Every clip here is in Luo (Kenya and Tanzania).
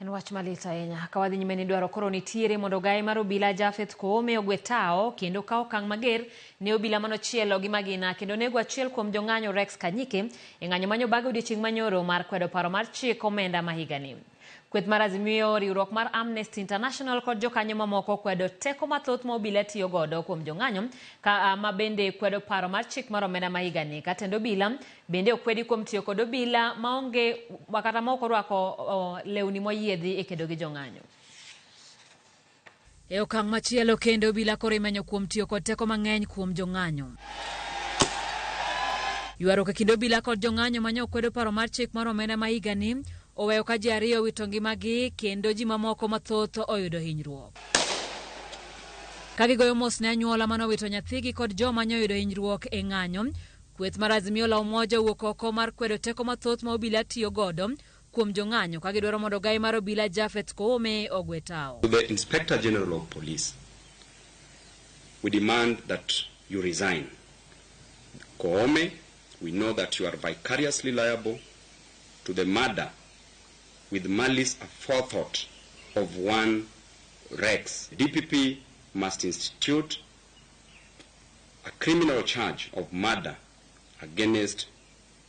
En wach malit ahinya. Ka wadhi nyime ni dwaro koro nitiere mondo gai mar obila Japheth Koome ogwe tao kendo kaw okang' mager ne obila manochielo gi magina kendo nego achiel kuom jong'anyo Rex Kanyike e ng'anyo manyobag odiochieng' manyoro mar kwedo paro mar chik omenda ma higani. Kweth mar Azimio, riwruok mar Amnesty International kod jokanyo mamoko kwedo teko mathoth ma obila tiyo godo kuom jong'anyo ka ma bende kwedo paro mar chik mar omenda ma higani. Ka tend obila bende okwedi kuom tiyo kod obila maonge kata ma ok orwako lewni moyiedhi e kedo gi jong'anyo. E okang' machielo kendo obila koro imenyo kuom tiyo kod teko mang'eny kuom jong'anyo. Ywaruok e kind obila kod jong'anyo ma nyo kwedo paro mar chik mar omenda ma higani oweyo ka ji ariyo owito ngimagi kendo ji mamoko mathoth oyudo hinyruok. Ka gigoyo mos ne anyuola mane owito nyathigi kod joma nyo oyudo hinyruok e ng'anyo, kweth mar Azimio la Umoja owuok oko mar kwedo teko mathoth ma obila tiyo godo kuom jong'anyo ka gidwaro mondo gai mar obila Japheth Koome ogwe tao. To the Inspector General of Police, we demand that you resign. Koome, we know that you are vicariously liable to the murder with malice aforethought of one Rex. DPP must institute a criminal charge of murder against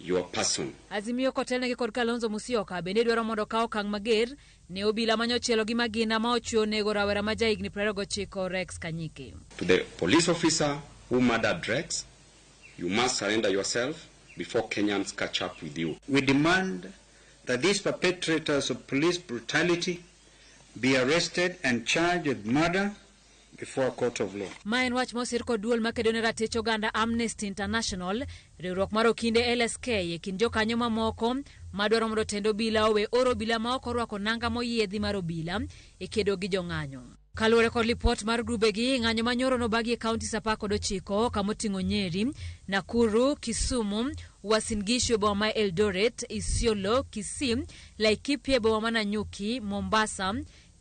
your person. Azimio kotelnegi kod Kalonzo Musyoka bende dwaro mondo okaw okang' mager ne obila manyochielo gi magina ma ochwe onego rawera ma jahigni 29 Rex Kanyike. To the police officer who murdered Rex, you must surrender yourself before Kenyans catch up with you. We demand that these perpetrators of police brutality be arrested and charged with murder before a court of law. Ma en wach mosir kod duol makedo ne ratich oganda Amnesty International, riwruok mar okinde LSK e kind jokanyo mamoko madwaro mondo tend obila owe oro obila ma ok orwako nanga moyiedhi mar obila e kedo gi jong'anyo. Kaluwore kod lipot mar grubegi, ng'anyo manyoro nobagi e kaunti 19 kamoting'o Nyeri, Nakuru, Kisumu, Uasin Gishu e boma ma Eldoret, Isiolo, Kisii, Laikipia e boma ma Nanyuki, Mombasa,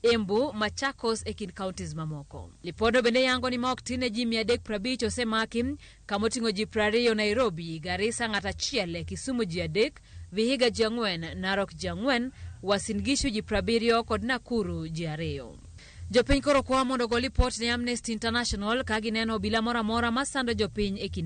Embu, Machakos e kind counties mamoko. Lipodno bende yango ni ma ok tin ne ji 350 osemaki, kamoting'o ji 20 Nairobi, Garissa ng'ato achiel, Kisumu ji 3, Vihiga ji 4, Narok ji 4, Uasin Gishu ji 70 kod Nakuru ji 2. Jopiny koro kwa mondo ogo lipot ne Amnesty International ka gineno obila moro amora masando jopiny e kinde